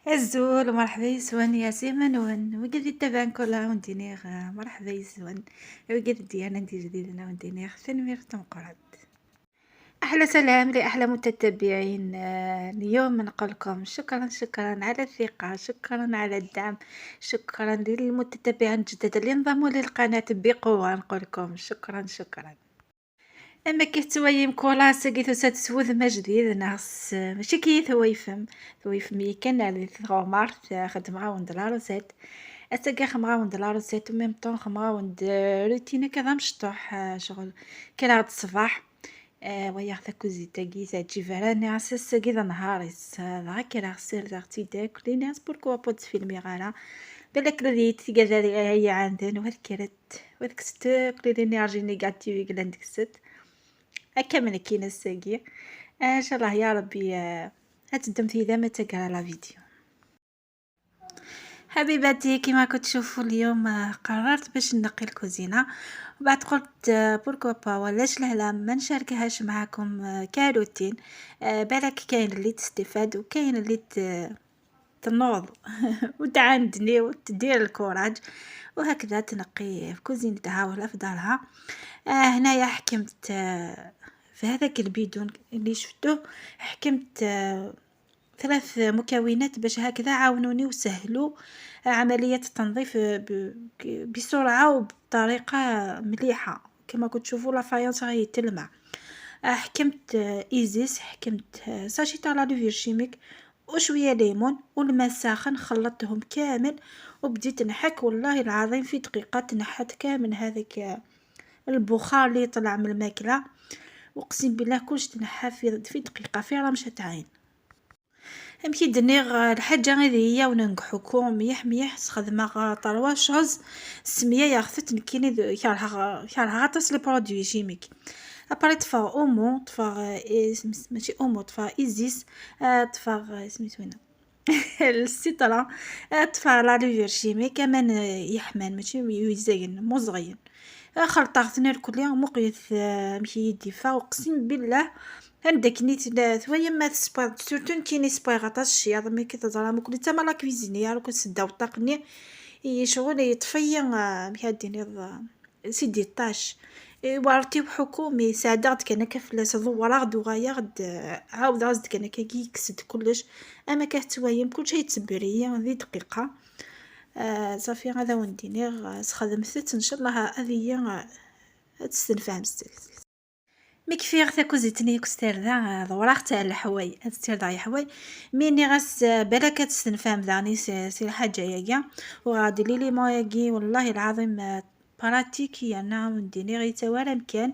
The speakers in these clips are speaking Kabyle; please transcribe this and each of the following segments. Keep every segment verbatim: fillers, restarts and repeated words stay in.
Azul, مرحبا يسوان يا سيمانون. وقد يتبعن كل عاون دينيغ، مرحبا يسوان. وقد ديانا دي جديد عاون دينيغ، ثنمير تمقرد. أحلى سلام لأحلى متتبعين. آه، اليوم نقول لكم شكرا، شكرا على الثقة، شكرا على الدعم، شكرا للمتتبعين الجدد اللي انضموا للقناة بقوة. نقول لكم شكرا، شكرا. أما كي تويم كولا ساقي توسات سوذ مجديد ناس، ماشي كي تويفم، تويفم يكن على ثغومارت، خدمة عاون دلاروسات. أتاقي خمغاون دلاروسات وميم طون خمغاون د روتين كذا مشطوح، آه، شغل كلا غد الصباح. آه، ويا ثا كوزيتاكي تعجب راني عساس كي ذا نهار يس، آه، ذا كرا سير ذا تيداك ليناس بوركو با تفيلمي غارة. بالك الذي تيقال هذه هي عندنا وذكرت، وذكست كل الانرجي نيجاتيف اللي عندك ست. هكا من كاين الساقي. آه، ان شاء الله يا ربي، آه، هتدم في ذا ما تقرا لا فيديو. حبيباتي، كيما كنتو تشوفوا اليوم، آه، قررت باش نقي الكوزينة، وبعد قلت، آه، بوركوا با، ولاش لهلا ما نشاركهاش معاكم، آه، كروتين. آه، بالك كاين اللي تستفاد وكاين اللي ت-، تنوض وتعاندني وتدير الكوراج، وهكذا تنقي في كوزينتها ولا في دارها. آه، هنايا حكمت، آه، في هذاك البيدون اللي شفتوه، حكمت، آه، ثلاث مكونات باش هكذا عاونوني وسهلوا عملية التنظيف ب-، بسرعة وبطريقة مليحة. كما كنتو تشوفوا لا فايونس راهي تلمع. آه، حكمت، آه، ايزيس، حكمت، آه، ساشي تاع لا لوفير شيميك وشوية ليمون والماء ساخن، خلطتهم كامل وبديت نحك. والله العظيم في دقيقة تنحت كامل هذاك، آه، البخار اللي يطلع من الماكلة. اقسم بالله كلش تنحى في، في دقيقة، في رمشة عين. امكي دنيغ الحاجة هذه هي وننجحوكم ميح ميح. سخدمغ طروا شوز سمية ياخذت نكيني ذ-، كارهغ، كارهغ غطاس لي برودوي جيميك. ابري طفغ اومو، طفغ إيه، سميت-، ماشي اومو، طفغ ايزيس، آه، طفغ، آه، سميتو هنا. السيترا، آه، طفغ لا لوفير شيميك، امان، آه، يحمان، ماشي يزين، مو زغين. آه، خلطغ ثني الكلية، مقيت، آه، مكي يدي فا، اقسم بالله، عندك نيت لا ثويا ما تسبر، سورتو نكيني سبر غطاس الشياط، مي كي تزرع مكلي تما لا كويزيني، يا راكو سدا وطاقني، إي شغل يطفي، آه، مكي هاديني الض-، سيدي الطاش. إي وارتي وحكومي، ساعدغ كان كفلا سضوراغ دوغاياغ د-، عاود غازد كان كي يكسد كلش، اما كتوايم كلشي يتسبري ذي دقيقة. آه، صافي، هذا ونديني، آه، سخدمت، ان شاء الله هذه هي، آه، تستنفع مستلسل. مي كفيغ تاكوزيتني كستير ذا، آه، ضوراغ تاع الحواي، هاد ستير ذا يحواي. مي ني غاس، آه، بالك تستنفع مداني سي، سي الحاجة ياكيا. وغادي لي ليمون ياكي، والله العظيم، آه، براتيك، يا نعم، نديني غير تا ورا مكان،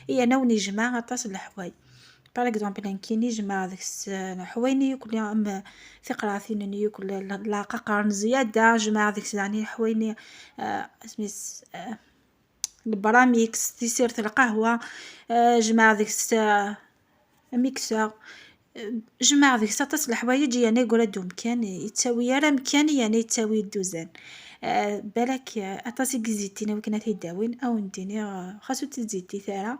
يا ناو نجمع غطاس الحواي. باغ اكزومبل، كي نجمع ديك الس-، الحوايني ياكل، يا ام ثقراثين ياكل لا، لا ققرن زيادة، جمع ديك الس-، يعني الحوايني، آه، سميس، آه، البراميكس، تيسيرت القهوة، آه، جمع ديك الس-، ميكسور. جمع ديك ساطاس الحوايج، يعني يقول هادو مكان يتساوي، يا راه مكان يعني يتساوي الدوزان. آه، بالك، آه، اطاس يزيتينا وكنا تيداوين او نديني، آه، خاصو تزيتي ثارا.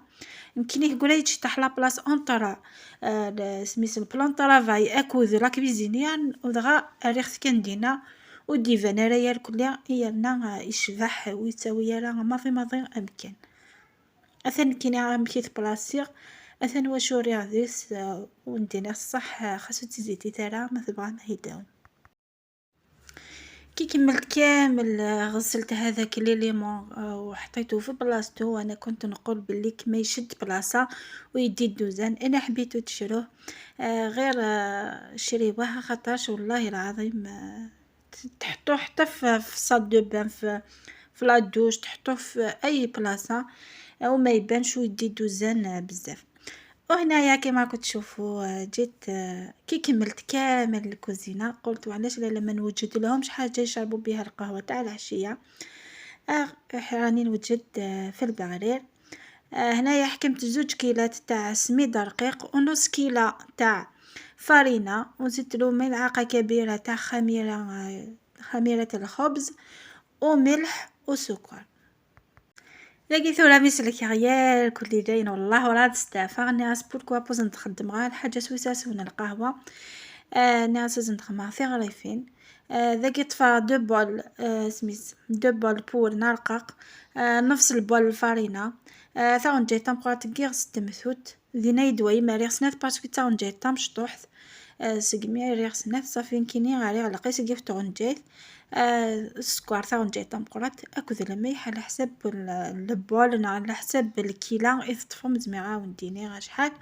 يمكن يقول هيك شي طاح لا بلاص اونطرا، آه، ل-، سميت البلان طرافاي اكود لا كويزينيان، ودغا الريخ كان دينا وديفان راه يا الكل يالنا، آه، يشبح ويتساوي يا راه ما في ما ضير امكان. اثن كينا مشيت بلاصيغ، اثن واشو ريغ ديس، آه، وندينا الصح، آه، خاصو تزيتي ترى ما تبغى ما يداوم. كي كملت كامل، آه، غسلت هذاك لي ليمون، آه، وحطيته في بلاصتو، وانا كنت نقول باللي كما يشد بلاصة ويدي الدوزان. انا حبيتو تشروه، آه، غير، آه، شريوه خاطرش والله العظيم، آه، تحطوه حتى في، في صال دو بان، في، في لا دوش، تحطوه في اي بلاصة، او ما يبانش ويدي دوزان بزاف. وهنايا كيما راكم تشوفوا، جيت، كي كملت كامل الكوزينة، قلت: "وعلاش لا، لما نوجد لهم شي حاجة يشربوا بها القهوة تاع العشية؟" آه، راني نوجد، آه، في البغرير. آه، هنايا حكمت زوج كيلات تاع سميد رقيق ونص كيلة تاع فرينة، وزدت له ملعقة كبيرة تاع خميرة، آه، خميرة الخبز، وملح وسكر. لقيت ولا ميس الكريال كل داين والله وراه تستعفى، غني راس بوركوا بوز نتخدم غير حاجة سويسة سونا القهوة. Ah, nniɣ-as ad sen-d-xedmeɣ tiɣrifin. Ah, dagi ṭṭfeɣ deux bols, ah, smis, deux bols n wewren arqaq, ah, nefs lbol lfarina, ah, taɣenǧayt tameqqrant n yiɣes n temtut. Din ay d-wayim rriɣ snat parce que d taɣenǧayt tamecṭuḥt. Ah, segmi rriɣ snat, ṣafi nekkini rriɣ lqis n yiwet tɣenǧayt, ah, sskeṛ, taɣenǧayt tameqqrant, akked lmelḥ, ɛla ḥsab l-, lbol neɣ ɛla ḥsab lkila i teṭṭfem, zmireɣ ad wen-d-iniɣ acḥal.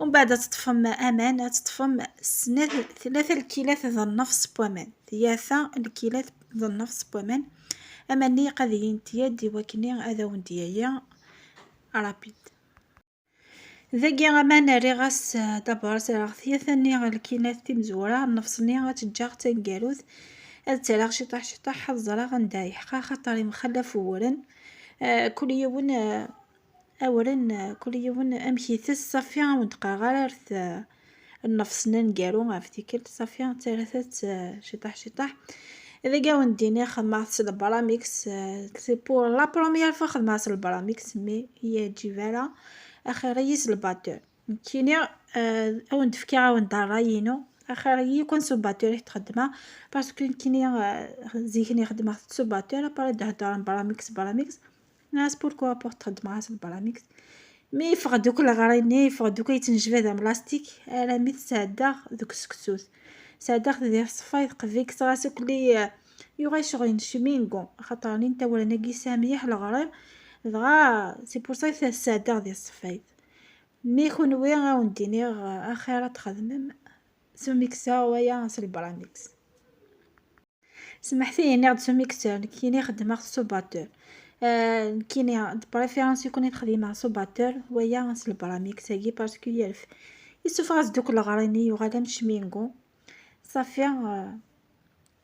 Umbeɛd ad teṭṭfem aman, ad teṭṭfem snat, tlata lkilat d nnefs n waman, tlata lkilat d nnefs n waman. Aman-nni qad yintya-d i wakken ad awen-d-yaya rapid. Dagi aman rriɣ-as, eh, d'abord, rriɣ tlata-nni lkilat timezwura, nnefs-nni ad tt-ǧǧeɣ d taneggarut, ad tt-rreɣ ciṭuḥ ciṭuḥ, ad ẓreɣ anda yeḥqa, axaṭer yemxallaf uwren. Eh, kul yiwen, eh, awren, eh, kul yiwen amek itess, ṣafi, ur d-qqareɣ ara ar t-, nnefs n aneggaru ɣef tikkelt, ṣafi, ttarrat-tt, eh, ciṭuḥ ciṭuḥ. Dagi ad wen-d-iniɣ xedmeɣ-t s lbaramix, eh, c'est pour la première fois xedmeɣ s lbaramix, mais ur yi-yeɛǧib ara, axir-iyi s lbatur. Nekkini, eh, ad wen-d-fkiɣ, ad wen-d ṛṛay-inu, axir-iyi kan s ubatur i t-xeddmeɣ, parce que nekkini, eh, zik-nni xeddmeɣ-t s ubatur, après d-heddren baramix, baramix. Nniɣ-as pourquoi pas xeddmeɣ-as lbaramix. Mi yeffeɣ-d akk leɣray-nni, yeffeɣ-d akk yettnejbad am lastik, armi t-sɛeddaɣ deg useksut. Sɛeddaɣ-t di tṣeffayt, qbik ɣas akk li, eh, yuɣal ccɣel n cmingu, axaṭer nin tawren-agi yesɛa mliḥ leɣray, dɣa c'est pour ça i t-sɛeddaɣ di tṣeffayt. Mi kunwi ad wen-d-iniɣ, eh, axir ad txedmem s umiksa waya s lbaramix. Smeḥt-iyi, nniɣ-d s umikser, nekkini xeddmeɣ s ubatur. Ah, nekkini de préférence yukan ad xedmeɣ s ubatur, waya s lbaramix-agi, parce que yerf-, yessufeɣ-as-d akk leɣray-nni, yuɣal am cmingu. Ṣafi, ah,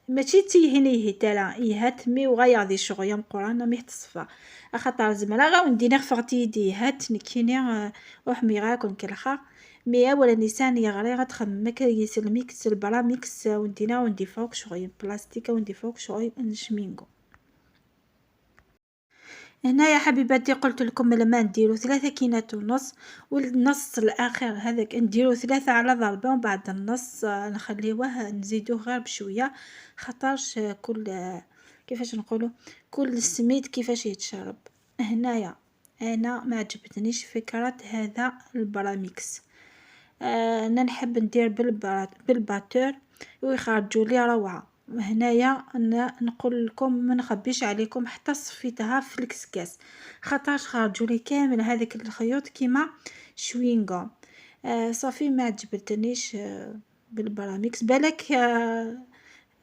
mačči d tiyihin ihi tara, ihat mi uɣaleɣ di ccɣel ameqqran, am ihi teṣfa. Axaṭer zemreɣ ad wen-d-iniɣ ffɣet-iyi-d ihat, nekkini, ah, ur ḥemmleɣ ara ad ken-kellxeɣ. Mi awren yesɛan yeɣri ad txedmem akka yis lmix, lbaramix, a wen-d-iniɣ, a wen-d-iffeɣ akk ccɣel n plastik, a wen-d-iffeɣ akk ccɣel n cmingu. هنايا حبيباتي قلت لكم لما نديرو ثلاثة كينات ونص، والنص الأخير هذاك نديرو ثلاثة على ضربة، ومن بعد النص، آه، نخليوه، نزيدوه غير بشوية، خاطرش، آه، كل، آه، كيفاش نقولو، كل السميد كيفاش يتشرب. هنايا أنا ما عجبتنيش فكرة هذا البراميكس. آه، أنا نحب ندير بالبرا-، بالباتور ويخرجوا لي روعة. هنايا ن-، نقول لكم ما نخبيش عليكم حتى صفيتها في الكسكاس، خاطرش خرجوا لي كامل هذاك الخيوط كيما شوينغوم. آه، صافي ما عجبتنيش، آه، بالبراميكس. بالك، آه،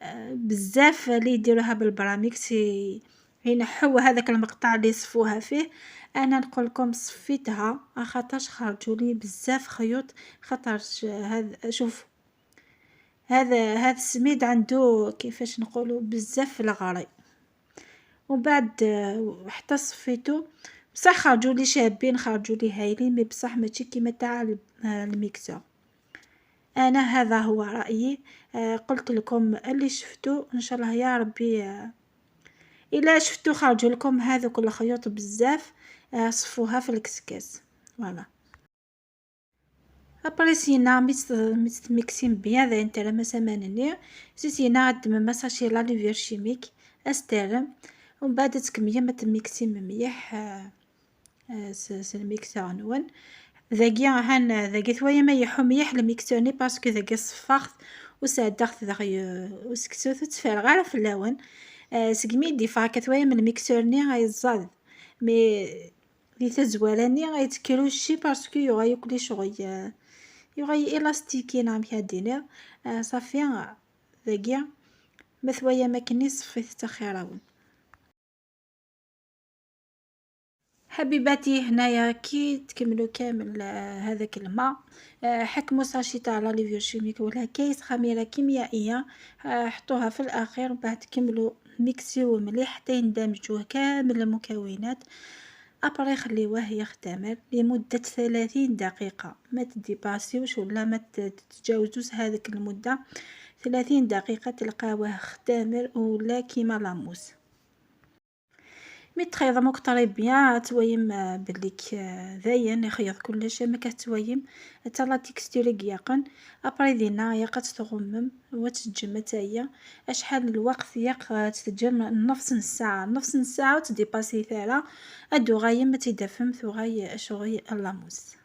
آه، بزاف اللي يديروها بالبراميكس ي-، ينحو هذاك المقطع اللي يصفوها فيه. انا نقول لكم صفيتها، خاطرش خرجوا لي بزاف خيوط، خاطرش هذا، شوف، هذا، هذا السميد عنده، كيفاش نقولوا، بزاف الغري. ومن بعد، آه، حتى صفيتو، بصح خرجوا لي شابين، خرجوا لي هايلين، mais بصح ماشي كيما تاع ال-، آه، الميكسور. انا هذا هو رأيي. آه، قلت لكم اللي شفتو، ان شاء الله يا ربي، آه، الا شفتو خرجوا لكم هذوك الخيوط بزاف، آه، صفوها في الكسكاس. Voilà. Après سينا ميت، ميت ميكسين بيان ذا انت لما سمانني. سي سينا قد ما ساشي لا ليفير شيميك استرم. ومن بعد تكمية ما تميكسي مليح، آه، آه، س-، س-، الميكسور نون. ذاكي هان، ذاكي ثوايا ما يحو مليح الميكسور ني parce que ذاكي صفاغت وسعدغت ذاك ي-، وسكسوت وتفارغ على فلاون. آه، سقمي دي فاكا ثوايا من الميكسور ني غيزاد. Mais دي تزوالاني غيتكروشي parce que يوغا يكلي شغل، آه، يوغا إلاستيكي نعم كادينير. آه، صافي، آه، ذاكي ما ثوايا ما كني صفيت تخيراون. حبيباتي، هنايا كي تكملوا كامل، آه، هذاك الماء، آه، حكموا ساشي تاع لا ليفير شيميك ولا كيس خميرة كيميائية، آه، حطوها في الأخير، ومن بعد كملوا ميكسيو مليح حتى يندمجوه كامل المكونات. أبري خليوه يختمر لمدة ثلاثين دقيقة، ما تديباسيوش ولا ما ت-، تتجاوزوش هذيك المدة. ثلاثين دقيقة تلقاوه اختمر ولا كيما لاموس. Mi txeyḍem akk très bien, ad twayem, euh, belli k-, euh, dayen ixeyyeḍ kullec, am akka ad twayem, atta la texture i yeqqen. Après dinna, yaq ad tt-tɣummem, u ad tt-teǧǧem ad tagi. Acḥal n lweqt yaq, euh, ad tt-teǧǧem? Nnefs n ssaɛa, nnefs n ssaɛa ur tt-dépassez ara, ad d-tuɣalem ad tt-id-tafem tuɣal tecɣel am la mousse.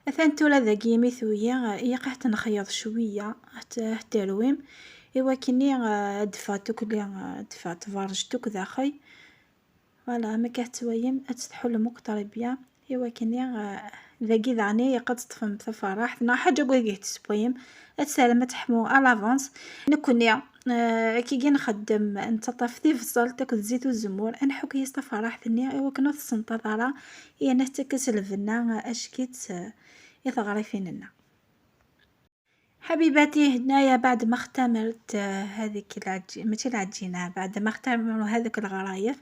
Atan tura dagi imi tugi, ilaq ad tt-nxeyyeḍ cwiya, ad t-, ad t-terwim, i wakken i, eh, ad d-teffeɣ tukli, eh, ad d-teffeɣ tberrjt akk daxel. Voilà, am akka ad twayem, ad tt-tḥullem akk très bien, i wakken i, eh, dagi daɣen ilaq ad teṭṭfem tafaraḥt, neɣ ḥaǧa n wagi tessewwayem, ad tt-terrem ad teḥmu à l'avance. Nekkni, eh, akkagi nxeddem, nettaṭṭaf tibṣelt akked zzit uzemmur, ad nḥukk yis tafaraḥt-nni i wakken ur tessenṭaḍ ara, yerna tettakkes lbenna, eh, ack-itt, eh, i teɣrifin-nneɣ. حبيباتي، هنايا بعد ما اختمرت، آه، هذيك العج-، ماشي العجينة، بعد ما اختمروا هذوك الغرايف،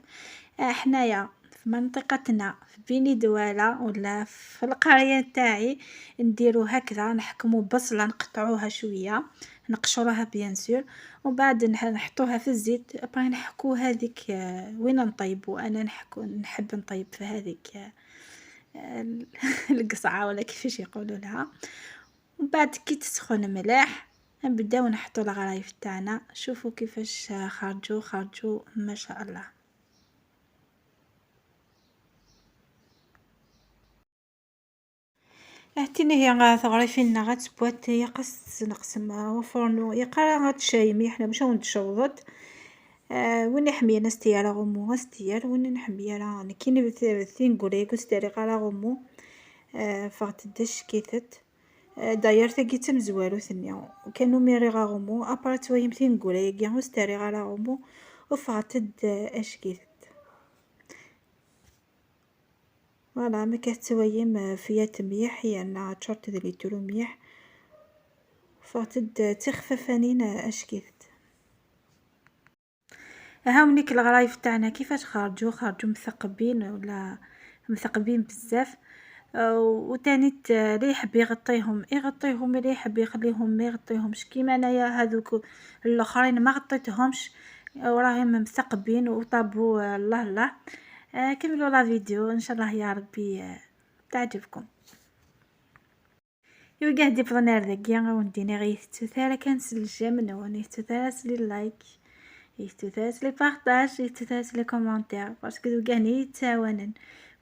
آه، حنايا في منطقتنا في بني دوالة ولا في القرية تاعي نديرو هكذا، نحكمو بصلة، نقطعوها شوية، نقشروها bien sûr، ومن بعد نح-، نحطوها في الزيت، après نحكو هذيك، آه، وين نطيبو. أنا نحكو، نحب نطيب في هذيك، آه، القصعة ولا كيفاش يقولوا لها. ومن بعد كي تسخن مليح، نبداو نحطو الغرايف تاعنا. شوفوا كيفاش خرجوا، خرجوا ما شاء الله. هاتيني هي تغريفين غتبوات، هي قص نقسم وفرنو، هي قرا غتشايمي، حنا باش نتشوضت. آه، وين يحمي ناس تيارا غمو، ناس تيار، وين نحمي راه كاين بث-، ثين غوريك وستاري قرا غمو. آه، فغتدش كيثت. آه، داير تاكي تمزوارو ثنيا. كانوا ميري غا غمو، أبارا توايم ثين غوريك، يا مستاري غا غمو، وفغتد، آه، أشكيثت. Voilà، ما كتسويم فيها تميح، يعني تشرط ذي ليترو ميح. فاتد تخففانين أشكيفت. هاو نيك الغرايف تاعنا كيفاش خرجوا، خرجوا مثقبين ولا مثقبين بزاف. آه، وتاني ت-، اللي يحب يغطيهم يغطيهم، اللي يحب يخليهم ما يغطيهمش. كيما انايا هذوك الاخرين ما غطيتهمش، وراهم مثقبين وطابوا، آه، الله الله. آه، كملوا la vidéo ان شاء الله يا ربي، آه، تعجبكم. يوقع دي بلان هذاك يا ونديني غير ثلاثة كان سلجم نو ني ثلاثة لي لايك، ثلاثة لي بارطاج، ثلاثة لي كومونتير، باسكو وقعني يتساوانن،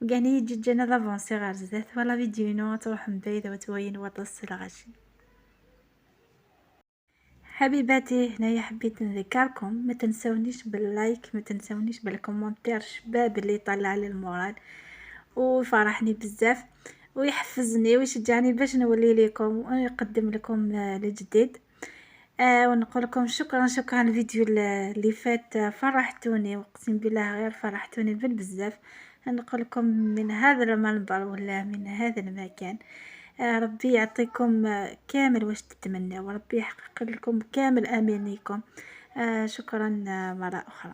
وقعني يجي جانا دافونسي غير زدات ولا فيديو نو تروح مبيض وتوين وطس الغاشي. حبيباتي، هنايا حبيت نذكركم ما تنسونيش باللايك، ما تنسونيش بالكومنتير، شباب اللي يطلع لي المورال ويفرحني بزاف ويحفزني ويشجعني باش نولي ليكم ونقدم لكم، آه، الجديد. آه، ونقول لكم شكرا، شكرا. الفيديو ال-، اللي فات، آه، فرحتوني، اقسم بالله غير فرحتوني بالبزاف. نقول لكم من هذا المنبر ولا من هذا المكان، آه، ربي يعطيكم، آه، كامل واش تتمناو، وربي يحقق لكم كامل أمانيكم. آه، شكرا، آه، مرة أخرى.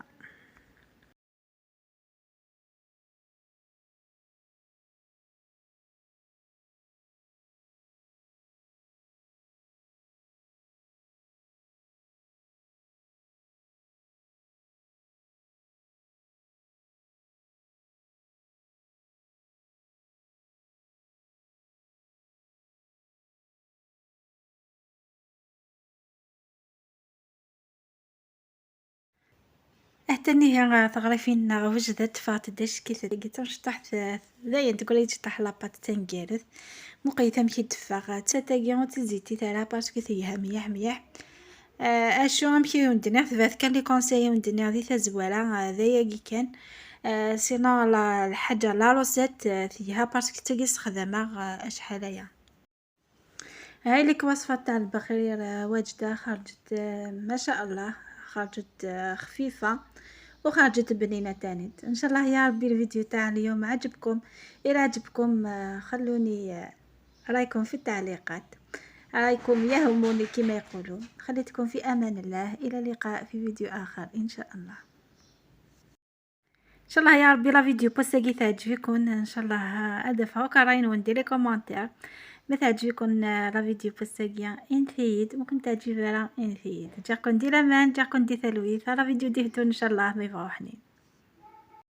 Ahtani ha teɣrifin-nneɣ wejdet, ffɣet-d acki tagi d tanecṭaḥt, dayen tguri tecṭaḥ la pâte taneggarut. Muqlet amek i d-teffeɣ, d ta tagi ur tt-id-zittit ara parce que telha mliḥ mliḥ. Ah, acu amek i wen-d-nniɣ, tebɛet kan les conseils i wen-d-nniɣ di tazwara, ah, d ayagi kan. Ah, sinon la, lḥaǧa la recette, ah, telha parce que d tagi sexdameɣ, ah, acḥal aya. هاي ليك وصفة تاع البخير، آه، واجدة، خرجت، آه، ما شاء الله، خرجت، آه، خفيفة وخرجت بنينة تاني. إن شاء الله يا ربي الفيديو تاع اليوم عجبكم. إلا عجبكم، آه، خلوني، آه، رايكم في التعليقات، رايكم يهمني كما يقولوا. خليتكم في أمان الله، إلى اللقاء في فيديو آخر إن شاء الله. ان شاء الله يا ربي la vidéo بوستاكي تعجبكم ان شاء الله. هدفها هكا راين وندير les commentaires. Ma teɛǧeb-iken la vidéo n wass-agi, init-iyi-d, ma ken-teɛǧib ara, init-iyi-d. Ǧǧiɣ-ken di laman, ǧǧiɣ-ken di talwit, la vidéo d-iteddun ncallah ma yebɣa uḥnin.